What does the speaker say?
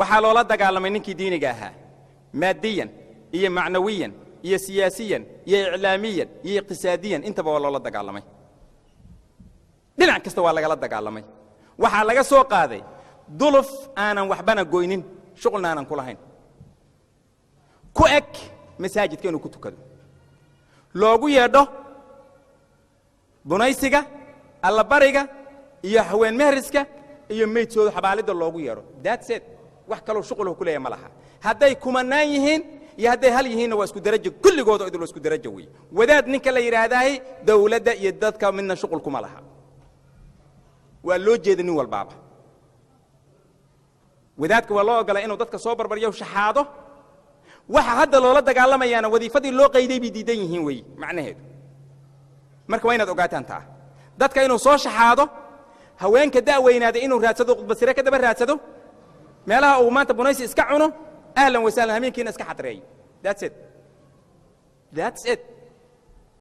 Waxaa loola dagaalamay ninkii diiniga ahaa maadiyan iyo macnawiyan iyo siyaasiyan iyo iclaamiyan iyo iqtisaadiyan, intaba waa loola dagaalamay. Dhinac kasta waa lagala dagaalamay. Waxaa laga soo qaaday duluf aanan waxbana goynin, shuqulna aanan ku lahayn, ku eg masaajidka inuu ku tukado, loogu yeedho bunaysiga, allabariga iyo haween mehriska iyo meydkooda xabaalidda loogu yeedho. That's it. Wax kaloo shuqulhu ku leeyahay ma laha. Hadday kumanaan yihiin iyo hadday hal yihiinna, waa isku darajo. Kulligooda idil waa isku darajo weeye. Wadaad ninka la yidhaahdaahi dawladda iyo dadka midna shuqul kuma laha. Waa loo jeeda nin walbaaba. Wadaadka waa loo ogolaa inuu dadka soo barbaryo, shaxaado. Waxa hadda loola dagaalamayaana wadiifadii loo qayday bay diidan yihiin weeye macnaheedu. Marka waa inaad ogaataan taa: dadka inuu soo shaxaado, haweenka da'weynaada inuu raadsado, khudbasire ka daba raadsado, meelaha uu maanta bunaysi iska cuno, ahlan wasahlan, hameenkiina iska xadreeyo. That's it, that's it.